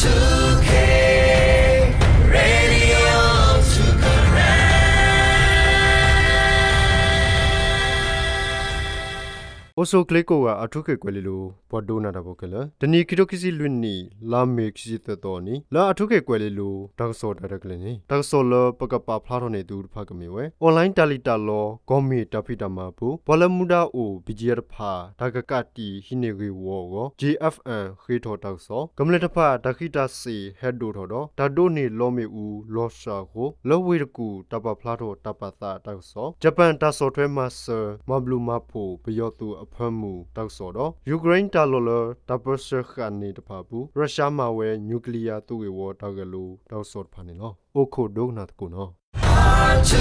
two K Radio two Karen. အိၣ်ဆူၣ်ချ့ကိးဂၤ အၣ်ထူခ့ၣ်ကွဲၤလ့လိၤ ပှၤဒိကနၣ်တၢ်ဖိခဲလၢာ်, တနံၤခံထိခံဆံလွံၢ်နံၣ် လါမ့ၤခံဆံသၢသီအနံၤ လၢအၣ်ထူခ့ၣ်ကွဲၤလ့လိၤ တၢ်ကစီၣ်တၢ်ရဲၣ်တၢ်ကျဲၤန့ၣ် တၢ်ကစီၣ်လၢပကပာ်ဖျါထီၣ်န့ၢ်သုတဖၣ်ကမ့ၢ်ဝဲ online တၢ်လံၣ်တၢ်လီ ကီၢ်မ့ၢ်တၢ်ဖံးတၢ်မၤအပူၤ ပှၤလၢမူဒါအိၣ် BGF တဖၣ် တၢ်ကကးတံာ်ဟံးန့ၢ်ဂ့ၢ်ဝီအဂီၢ် JFN ဃ့ထီၣ်တၢ်ကစီၣ်, ကမျၢၢ်တဖၣ်တၢ်ဃံးတၢ်စ့ၤဟဲဒိၣ်ထီၣ်ဒီး တၢ်ဒိးန့ၢ်လီမ့ၣ်အူလီၤစှၤအဃိ လၢဝ့ၢ်တကူၣ် တၢ်ပာ်ဖျါထီၣ်တၢ်ပာ်သးတၢ်ကစီၣ်, ကၠပၣ်တၢ်ဆီၣ်ထွဲမၤစၢၤ မၤဘျုးမၤဖှိၣ်ပယီၤသုးအဖၢမုၢ်တၢ်ကစီၣ်ဒီး ယူၤကရ့ၣ်တၢ်လီၢ်လၢတၢ်ပၢဆှၢဃာ်န့ၢ်တဖၣ်အပူၤ ရၢၡါမၤဝဲ nuclear သုးဂ့ၢ်ဝီတၢ်ဂဲၤလိာ်တၢ်ကစီၣ်တဖၣ်န့ၣ်လီၤ. အိၣ်ခိးဒိကနၣ်သကိးနီၤ.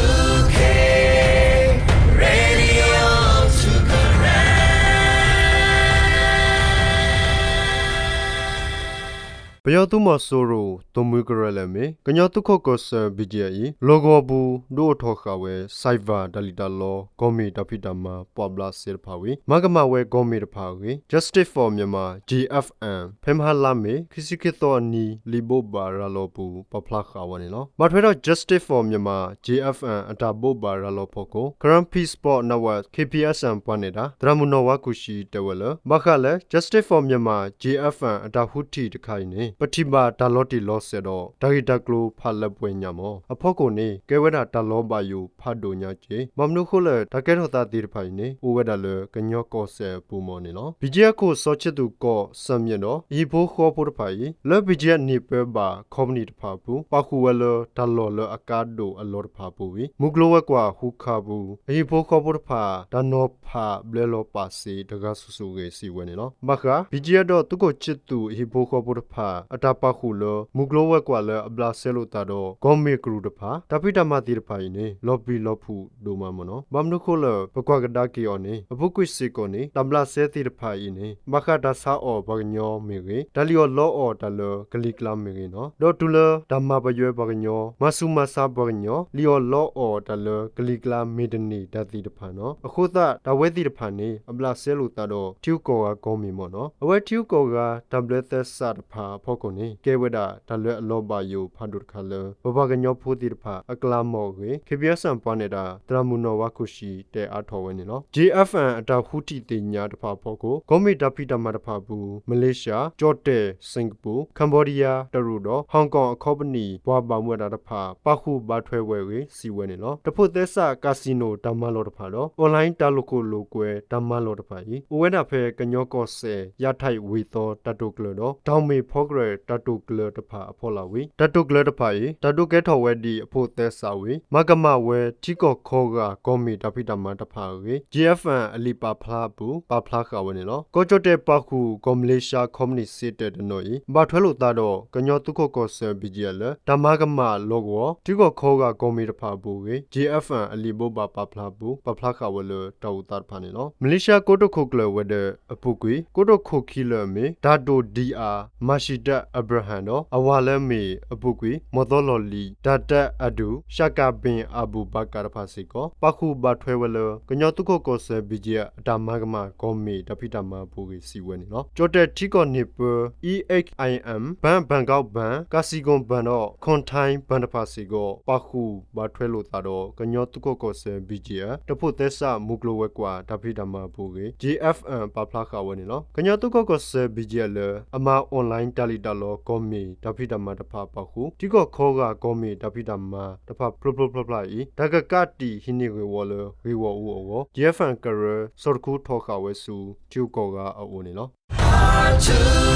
ပယီၤသုးမီၤစိရိၤ သိၣ်မှံကရၢလၢအမ့ၢ် ကညီသုးခိၣ်ကီၢ်စဲၣ် BGF အံၤ လီၢ်ကဝီၤပူၤ ဒုးအိၣ်ထီၣ်ဃာ်ဝဲ cyber တၢ်လံၣ်တၢ်လီ ကီၢ်မ့ၢ်တၢ်ဖံးတၢ်မၤ ပှာ်ဘျးစဲတဖၣ်ဝံၤ မၤကမၣ်ဝဲကီၢ်မ့ၢ်တဖၣ်အဂ့ၢ် Justice for Myanmar, JFM ဖဲမဟါလါမ့ၤ ခံဆံခံသီအနံၤ လံာ်ဘိးဘၣ်ရၤလီၤပူၤ ပာ်ဖျါဃာ်ဝဲန့ၣ်လီၤ. ဘၣ်ထွဲဒီး Justice for Myanmar, JFM အတၢ်ဘိးဘၣ်ရၤလီၤဖီခိၣ် Karen Peace Support Network, KPSN ပှၤနဲၣ်တၢ် သရၣ်မုၣ်နီၢ်ဝါကူၣ်ရှံတဲဝဲလၢ ဘၣ်ဃးလၢ Justice for Myanmar, JFM အတၢ်ဟူထံၣ်တခါအံၤန့ၣ် ပထံၣ်ဘၣ်တၢ်လီၤတံၢ်လီၤဆဲးဒီး တၢ်ဂ့ၢ်တၢ်ကျိၤဖးလၢပှဲၤညါမး အဖီခိၣ်န့ၣ် ကဲဝဲဒၣ်တၢ်လီၤဘၣ်ယိၣ်ဖးဒိၣ်ညါက့ၤ ဘၣ်မနုၤအဃိလၢ တၢ်ကဲထီၣ်သးသ့ၣ်တဖၣ်အံၤန့ၣ် အိၣ်ဝဲဒၣ်လၢကညီကီၢ်စဲၣ်အပူၤမးန့ၣ်လီၤ. BGF ခိၣ်စီၤခၠံးသူၣ်ကီၢ် စၢမၠၣ်ဒီး အဟံၣ်ဖိဃီဖိတဖၣ်အံၤ လၢ BGF န့ၢ်ပၢဘၣ် ခီပနံၣ်တဖၣ်အပူၤ ပာ်ဃုာ်ဝဲလၢတၢ်လီၢ်လၢအကါဒိၣ်အလီၢ်တဖၣ်အပူၤဝံၤ မုၢ်ကျိၤဝဲၤကွာ်ဟူးခးအပူၤ အဟံၣ်ဖိဃီဖိတဖၣ် တၢ်နီၤဖးဘျဲလီၤပာ်စ့တဂၤစုာ်စုာ်အဂ့ၢ် စံးဝဲန့ၣ်လီၤ. ဘၣ်ဃး BGF ဒီးသုးခိၣ်ခၠံးသူၣ်အဟံၣ်ဖိဃီဖိတဖၣ် အတၢ်ပာ်ဃုာ်လၢ မုၢ်ကျိၤဝဲၤကွာ်လၢအဘျးစဲလိာ်သးဒီး ကီၢ်မ့ၢ်ကရူၢ်တဖၣ် တၢ်ဖံးတၢ်မၤသ့ၣ်တဖၣ်အံၤန့ၣ် လီၤပျံၤလီၤဖုးဒိၣ်မးမးနီၤ. ဘၣ်မနုၤအဃိလၢ ပကွၢ်ကဒါက့ၤအီၤန့ၣ် အပူၤကွံာ်စ့ၢ်ကီးန့ၣ် တၢ်ဘျးစဲသ့ၣ်တဖၣ်အံၤန့ၣ် ဘၣ်ဃးတၢ်ဆါအီၣ်ပှၤကညီမ့ၢ်ဂ့ၤ, တၢ်လံၣ်အီၣ်လီအီၣ်တၢ်လၢကလံၤကျါမ့ၢ်ဂ့ၤနီၤ, ဒီးတုၤလၢတၢ်မၤပယွဲပှၤကညီ, မၤဆူးမၤဆါပှၤကညီ, လံၣ်အီၣ်လီအီၣ်တၢ်လၢကလံၤကျါမ့ၢ်တန့ၢ်တၢ်သ့ၣ်တဖၣ်နီၤ. အဃိသတး တၢ်ဝဲသ့ၣ်တဖၣ်န့ၣ် အဘျးစဲလိာ်သးဒီး ထံဂုၤကီၢ်ဂၤကီၢ်မ့ၢ်မးနီၤ. အဝဲထံဂုၤကီၢ်ဂၤ တၢ်ဘျၢသဲစးတဖၣ်အဖီခိၣ်န့ၣ် ကဲဝဲဒၣ်တၢ်လၢအလီၤဘၣ်ယိၣ်ဖးဒိၣ်တခါလၢ ပပှၤကညီဖိသ့ၣ်တဖၣ်အကျါမးအဂ့ၢ် KBS ပှၤနဲၣ်တၢ် သရၣ်မုၣ်နီၢ်ဝါခိၣ်ရှံ တဲအါထီၣ်ဝဲန့ၣ်လီၤ. JFN အတၢ်ဟူထံၣ်သ့ၣ်ညါတဖၣ်အဖီခိၣ် ကီၢ်မ့ၢ်တၢ်ဖံးတၢ်မၤတဖၣ်အပူၤ မလ့ၡါ, ကၠီၣ်တဲၣ်, စ့ၣ်ကပူၤ, Cambodia, တရူးဒီး Hong Kong အခီပနံၣ် ပှၤဘၣ်မူဘၣ်ဒါတဖၣ် ပာ်ဃုာ်ဘၣ်ထွဲဝဲအဂ့ၢ် စံးဝဲန့ၣ်လီၤ. တဖိးသဲစး casino တၢ်မၤလီၢ်တဖၣ်ဒီး online တၢ်လိာ်ခိၣ်လိာ်ကွဲတၢ်မၤလီၢ်တဖၣ်အံၤ အိၣ်ဝဲဒၣ်ဖဲကညီကီၢ်စဲၣ် ယၣ်ထၢၣ်ဝ့ၢ်သီတၢ်တိာ်ကျၢၤဒီး တၢ်မ့ၢ်ဖီကရၢၢ်တၢ်တိာ်ကျၢၤတဖၣ်အဖီလာ်ဝံၤ တၢ်တိာ်ကျၢၤတဖၣ်အံၤ တၢ်ဒုးကဲထီၣ်ဝဲဒ်အဖိးသဲစးဝံၤ မၤကမၣ်ဝဲထံကီၢ်ခီဂာ်ကီၢ်မ့ၢ်တၢ်ဖံးတၢ်မၤတဖၣ်အဂ့ၢ် JFN အလံာ်ပာ်ဖျါအပူၤ ပာ်ဖျါဃာ်ဝဲန့ၣ်လီၤ. ကီၢ်ကၠီၣ်တဲၣ်ပာ်ဃုာ် ကီၢ်မလ့ၡါခီပနံၣ်စ့တၢးတနီၤအံၤ ဘၣ်ထွဲလိာ်သးဒီး ကညီသုးခိၣ်ကီၢ်စဲၣ် BGF လၢ တၢ်မၤကမၣ်လီၢ်ကဝီၤ ထံကီၢ်ခီဂာ်ကီၢ်မ့ၢ်တဖၣ်အပူၤအဂ့ၢ် JFN အလံာ်ဘိးဘၣ်ပာ်ဖျါအပူၤ ပာ်ဖျါဃာ်ဝဲလၢတၢ်အိၣ်သးတဖၣ်န့ၣ်လီၤ. မလ့ၡါကိတိာ်ခိၣ်ကျၢၢ်ဝဲၤဒၢးအပူၤကွံာ် ကိတိာ်ခိၣ်ခံလၢအမ့ၢ် တၢ်ဒိၣ်ဒံအါ မၤၡံးဒၣ် အဘြၤဟၣ်ဒီး အဝၤလၢအမ့ၢ်အပူၤကွံာ် မီၢ်သီလီၢ်လံၤ တၢ်တဲအဒူၣ် ရှၣ်ကၣ်ဘ့ၣ်အဘူၣ်ဘၣ်ကၣ်တဖၣ်စ့ၢ်ကီး ပာ်ဃုာ်ဘၣ်ထွဲဝဲလၢ ကညီသုးခိၣ်ကီၢ်စဲၣ် BGF အတၢ်မၤကမၣ်ကီၢ်မ့ၢ်တၢ်ဖံးတၢ်မၤအပူၤအဂ့ၢ် စံးဝဲန့ၣ်လီၤ. ကၠီၣ်တဲၣ်ထံကီၢ်န့ၢ်ပၢ EXIM Bank, Bangkok Bank, Kasikorn Bank ဒီး Khongthai Bank တဖၣ်စ့ၢ်ကီး ပာ်ဃုာ်ဘၣ်ထွဲလိာ်သးဒီး ကညီသုးခိၣ်ကီၢ်စဲၣ် BGF တဖိးသဲစးမုၢ်ကျိၤဝဲၤကွာ်တၢ်ဖံးတၢ်မၤအပူၤအဂ့ၢ် JFN ပာ်ဖျါဃာ်ဝဲန့ၣ်လီၤ. ကညီသုးခိၣ်ကီၢ်စဲၣ် BGF လၢ အမၤ online တၢ်လံာ်တၢ်လီကီၢ်မ့ၢ်တၢ်ဖံးတၢ်မၤတဖၣ်ပာ်ဃုာ် ထံကီၢ်ခီဂာ်ကီၢ်မ့ၢ်တၢ်ဖံးတၢ်မၤတဖၣ်ဖျိဖျိဖျါဖျါအံၤ တၢ်ကကးတံာ်ဟံးန့ၢ်ဂ့ၢ်ဝီလၢဂ့ၢ်ဂီၢ်အူအဂီၢ် JFN ကရၢ ဆီၣ်တခူထီၣ်ဃာ်ဝဲဆူ ထံဂုၤကီၢ်ဂၤအအိၣ်န့ၣ်လီၤ.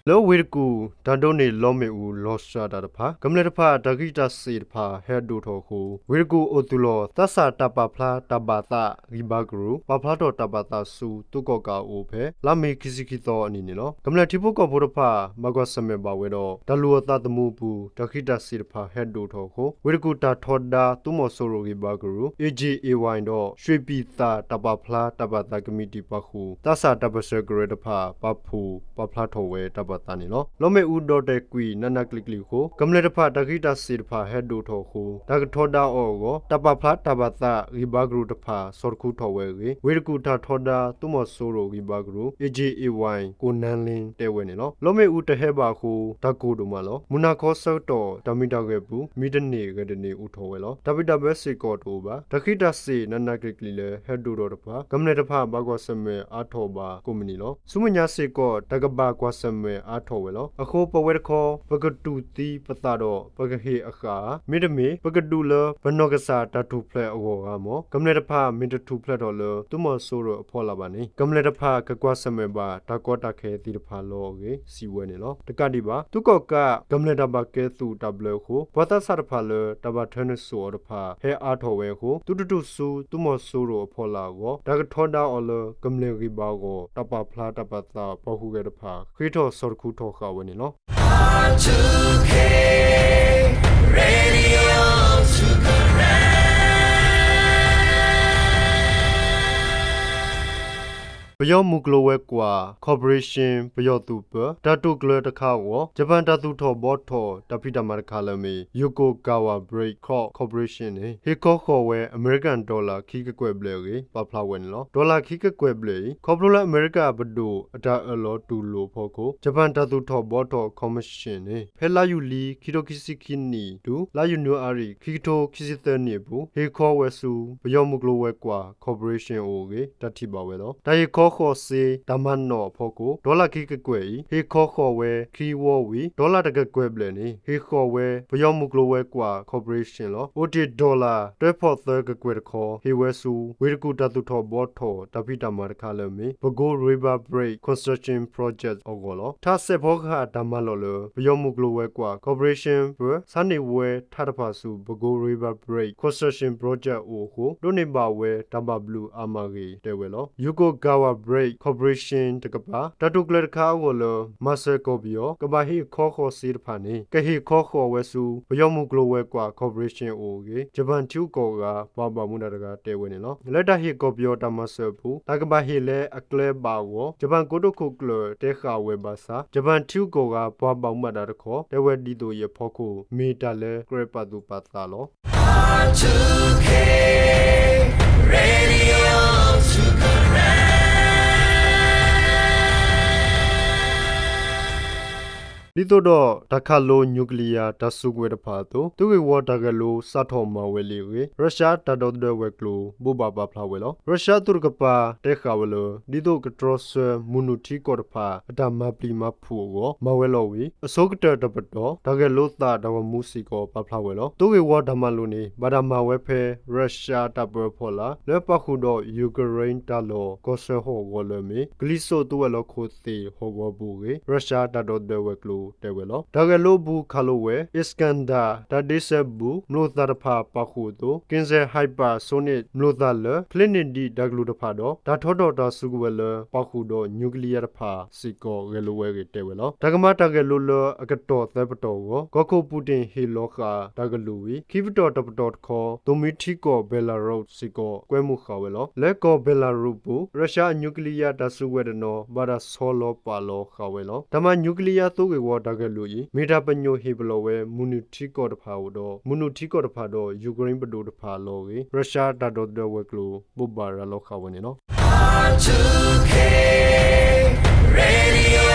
လၢဝ့ၢ်တကူၣ် တၢ်ဒိးန့ၢ်လီမ့ၣ်အူလီၤစှၤတၢ်တဖၣ် ကမျၢၢ်တဖၣ်တၢ်ဃံးတၢ်စ့ၤတဖၣ်ဟဲဒိၣ်ထီၣ်အဃိ ဝ့ၢ်တကူၣ်အိၣ်သူၣ်လီၤ သးစၢ်တၢ်ပာ်ဖျါတၢ်ဘၣ်သးဂံၢ်ဘါကရူၢ် ပာ်ဖျါထီၣ်တၢ်ဘၣ်သးဆူသုးကီၣ်ကးအအိၣ်ဖဲ လါမ့ၤခံဆံခံသီအနံၤန့ၣ်လီၤ. ကမျၢၢ်ထံဖိကီၢ်ဖိတဖၣ် ဘၣ်ကွၢ်ဆၢၣ်မဲာ်ဘၣ်ဝဲဒီး တၢ်လူၤအသးသမူအပူၤ တၢ်ဃံးတၢ်စ့ၤတဖၣ်ဟဲဒိၣ်ထီၣ်အဃိ ဝ့ၢ်တကူၣ်တၢ်ထီဒါသုးမီၤစိရိၤဂံၢ်ဘါကရူၢ် AGAY ဒီး ရွှေပြည်သာ တၢ်ပာ်ဖျါတၢ်ဘၣ်သးကမံးတံာ်ပာ်ဃုာ် သးစၢ်တၢ်ပၢၢ်ဆၢကရၢတဖၣ် ပာ်ဖှိၣ်ပာ်ဖျါထီၣ်ဝဲတၢ် ပှၤသးန့ၣ်လီၤ. လီမ့ၣ်အူဒီၣ်တဲာ်ကွံာ်နးနးကျံၤကျံၤအဃိ ကမျၢၢ်တဖၣ်တၢ်ဃံတၢ်စ့ၤတဖၣ်ဟဲဒိၣ်ထီၣ်အဃိ တၢ်ကထီဒါအီၤအဂီၢ် တၢ်ပာ်ဖျါတၢ်ဘၣ်သးဂံၢ်ဘါကရူၢ်တဖၣ် ဆီၣ်တခူထီၣ်ဝဲအဂ့ၢ် ဝ့ၢ်တကူၣ်တၢ်ထီဒါသုးမီၤစိရိၤဂံၢ်ဘါကရူၢ် A J A Y ကိၣ်နါလ့ တဲဝဲန့ၣ်လီၤ. လီမ့ၣ်အူတဟဲဘၣ်အဃိ တၢ်ကိၢ်ဒိၣ်မးလီၤ. မုၢ်နၤခီဆၢကတီၢ် တၢ်မံတၢ်ဂဲၤပူၤ မံတန့ၢ်ဂဲၤတန့ၢ်အိၣ်ထီၣ်ဝဲလီၤ. တၢ်ဘံၣ်တၢ်ဘၢစ့ၢ်ကီးတအိၣ်ဘၣ်. တၢ်ဃံတၢ်စ့ၤနးနးကျံၤကျံၤလၢဟဲဒိၣ်ထီၣ်တဖၣ် ကမျၢၢ်တဖၣ်ဘၣ်ကွၢ်ဆၢၣ်မဲာ်အါထီၣ်ဘၣ်ကိးမုၢ်နံၤလီၤ. ဆူမဲာ်ညါစ့ၢ်ကီး တၢ်ကဘၣ်ကွၢ်ဆၢၣ်မဲာ်အါထီၣ်ဝဲလီၤ. အဃိပဝဲတခီ ပကတူၢ်သံပသးဒီး ပကဟ့ၣ်အဃၣ်ဧါ, မ့တမ့ၢ် ပကဒူးလၢပနီၢ်ကစၢ်တၢ်ထူၣ်ဖျဲးအဂီၢ်ဧါမး, ကမျၢၢ်တဖၣ်မ့ၢ်တထူၣ်ဖျဲးထီၣ်လၢသုးမီၤစိရိၤအဖီလာ်ဘၣ်န့ၣ် ကမျၢၢ်တဖၣ်ကကွၢ်ဆၢၣ်မဲာ်ဘၣ်တၢ်ကီတၢ်ခဲသ့ၣ်တဖၣ်လီၤအဂ့ၢ် စံးဝဲန့ၣ်လီၤ. တကးဒံးဘၣ် သုးကီၣ်ကးကမျၢၢ်တၢ်ဘၣ်ကဲသုးတၢ်ဘျၢအဃိ ပှၤသးစၢ်တဖၣ်လၢတၢ်ဘၣ်ထွဲနုာ်စိာ်အီၤတဖၣ် ဟဲအါထီၣ်ဝဲအဃိ သုတတုၤဆူသုးမီၤစိရိၤအဖီလာ်အဂီၢ် တၢ်ကထီဒါအီၤလၢကမျၢၢ်ဂံၢ်ဘါအဂီၢ် တၢ်ပာ်ဖျါတၢ်ပာ်သးပှၤဟူးဂဲၤတဖၣ် ဃ့ထီၣ်ဆီၣ်တခူထီၣ်ဃာ်ဝဲန့ၣ်လီၤ. ပယီၤမုၢ်ကျိၤဝဲၤကွာ် Corporation ပယီၤသုးပၢ တၢ်တိာ်ကျဲၤတခါအဂီၢ် Japan တၢ်သူၣ်ထီၣ်ဘှီထီၣ်တၢ်ဖံးတၢ်မၤတခါလၢအမ့ၢ် Yokogawa Bridge Corp Corporation န့ၣ် ဟ့ၣ်ခီဃီၤဝဲအမဲရကၤ dollar ခံကကွဲၢ်ဘျဲၣ်အဂ့ၢ် ပာ်ဖျါဝဲန့ၣ်လီၤ. dollar ခံကကွဲၢ်ဘျဲၣ်အံၤ ခီဖျိလၢအမဲရကၤပဒိၣ်အတၢ်အၢၣ်လီၤတူၢ်လိာ်အဖီခိၣ် Japan တၢ်သူၣ်ထီၣ်ဘှီထီၣ် commission န့ၣ် ဖဲလါယူၤလံ ခံကထိခံဆံခံနံၣ် တုၤလါယနူၤအါရံၤ ခံကထိခံဆံသၢနံၣ်အပူၤ ဟ့ၣ်ခီဝဲဆူ ပယီၤမုၢ်ကျိၤဝဲၤကွာ် Corporation အအိၣ်အဂ့ၢ် တၢ်ထံၣ်ဘၣ်ဝဲလီၤ. တၢ်ဟ့ၣ်ခီဃီၤစ့တၢ်မၤနီၣ်အဖီခိၣ် dollar ခံကကွဲၢ်အံၤ ဟ့ၣ်ခီဃီၤဝဲခံဝီဝံၤ dollar တကကွဲၢ်ဘျဲၣ်န့ၣ် ဟ့ၣ်ဃီၤဝဲ ပယီၤမုၢ်ကျိၤဝဲၤကွာ် Corporation လီၤ. အိၣ်တ့ၢ် dollar တၢဖီၣ်သၢကကွဲၢ်တခီ ဟ့ၣ်ဝဲဆူ ဝ့ၢ်တကူၣ်တၢ်သူၣ်ထီၣ်ဘှီထီၣ်တၢ်ဖံးတၢ်မၤတခါလၢအမ့ၢ် Pago River Bridge Construction Project အဂီၢ်လီၤ. ထါစဲးဖီကဟၣ်တၢ်မၤလီၢ်လၢ ပယီၤမုၢ်ကျိၤဝဲၤကွာ် Corporation ပၢ ဆါန့ၢ်ဝဲထါတဖၣ်ဆူ Pago River Bridge Construction Project အအိၣ်အဃိ ဒိးန့ၢ်ဘၣ်ဝဲ တၢ်ဘၣ်ဘျုးအါမးအဂ့ၢ် တဲဝဲလီၤ. Yokogawa Bridge Corporation တကပၤ တၢ်တိာ်ကျဲၤတခါအဂီၢ်လၢ မၤစၢၤကီၢ်ပယီၤ ကဘၣ်ဟ့ၣ်ခီဃီၤစ့တဖၣ်န့ၣ် ကဟ့ၣ်ခီဃီၤဝဲဆူ ပယီၤမုၢ်ကျိၤဝဲၤကွာ် Corporation အအိၣ်အဂ့ၢ် Japan ထံဂုၤကီၢ်ဂၤ ပှၤဘၣ်မူဘၣ်ဒါတဂၤ တဲဝဲန့ၣ်လီၤ. လၢတၢ်ဟ့ၣ်ကီၢ်ပယီၤတၢ်မၤစၢၤအပူၤ တၢ်ကဘၣ်ဟ့ၣ်လၢအကျဲဘၣ်အဂီၢ် Japan ကိတိာ်ခိၣ်ကျၢၢ်တဲဃာ်ဝဲဘၣ်ဆၣ် Japan ထံဂုၤကီၢ်ဂၤ ပှၤဘၣ်မူဘၣ်ဒါတခီ တဲဝဲဒ်သိးအံၤအဖီခိၣ် မ့ၢ်တၢ်လၢကြၢးပာ်သူၣ်ပာ်သးလီၤ. ဒ်သိးဒီးတၢ်ခးလိ nuclear တၢ်စုကဝဲၤတဖၣ်အသိး သုးဂ့ၢ်ဝီတၢ်ဂဲၤလိစးထီၣ်မၤဝဲလံအဂ့ၢ် ရၢၡါတၢ်ဒီသဒၢဝဲၤကျိၤ ဘိးဘၣ်ပာ်ဖျါဝဲလီၤ. ရၢၡါအသုးတကပၤ တဲဃာ်ဝဲလၢ ဒ်သိးကတြီဆၢမုၢ်နုာ်ထံကီၢ်တဖၣ် အတၢ်မၤပျံၤမၤဖုးအဂီၢ် မၤဝဲလီၤဝံၤ အဆိကတၢၢ်တပတီၢ် တၢ်ဂဲၤလိသးတၢ်ဂီၤမူစ့ၢ်ကီး ပာ်ဖျါဝဲလီၤ. သုးဂ့ၢ်ဝီတၢ်မၤလိန့ၣ် ဘၣ်တၢ်မၤဝဲဖဲ ရၢၡါတၢ်ပၢအဖီလာ် လၢပာ်ဃုာ်ဒီး Ukraine တၢ်လီၢ်ကီၢ်ဆၢဟီၣ်ကဝီၤလၢအမ့ၢ် ကလံၤစိးသုးဝဲၤလီၢ်ခိၣ်သ့ၣ်ဟီၣ်ကဝီၤပူၤအဂ့ၢ် ရၢၡါတၢ်ဒီသဒၢဝဲၤကျိၤ တဲဝဲလီၤ. တၢ်ဂဲၤလိအပူၤခးလိဝဲ Iskander တၢ်ဒ့စၢဘူး မျိာ်သၣ်တဖၣ်ပာ်ဃုာ်အသိး ကၠ့ၣ်စဲၣ် hypersonic မျိာ်သၣ်လၢ ဖျ့န့ၢ်ဒံးတၢ်ကလုၢ်တဖၣ်ဒီး တၢ်ထီထီၣ်တၢ်စုကဝဲၤလၢ ပာ်ဃုာ်ဒီး nuclear တဖၣ်စ့ၢ်ကီး ဂဲၤလိဝဲအဂ့ၢ်တဲဝဲလီၤ. တၢ်ကမၤတၢ်ဂဲၤလိလၢအကတီၢ်သၢပတီၢ်အဂီၢ် ကီၢ်ခိၣ်ပူၣ်တ့ၢ်ဟ့ၣ်လီၤဃာ်တၢ်ကလုၢ်ဝံၤ ခံပတီၢ်တပတီၢ်တခီ သုးမုၢ်ထံကီၢ် Belarus စ့ၢ်ကီး ကွဲမုာ်ဃာ်ဝဲလီၤ. လၢကီၢ် Belarus ပူၤ ရၢၡါအ nuclear တၢ်စုကဝဲၤတနီၤ ဘၣ်တၢ်ဆီလီၤပာ်လီၤဃာ်ဝဲလီၤ. တၢ်မၤ nuclear သုးဂ့ၢ်ဝီတၢ်ဂဲၤလိအံၤ မ့ၢ်တၢ်ပညိၣ်ဟ့ၣ်ပလီၢ်ဝဲ မုၢ်နုာ်ထံကီၢ်တဖၣ်ဒီး မုၢ်နုာ်ထံကီၢ်တဖၣ်ဒီး Ukraine ပဒိၣ်တဖၣ်အလီၢ်အဂ့ၢ် ရၢၡါတၢ်ဒီသဒၢဝဲၤကျိၤ ဘိးဘၣ်ရၤလီၤဃာ်ဝဲန့ၣ်လီၤ.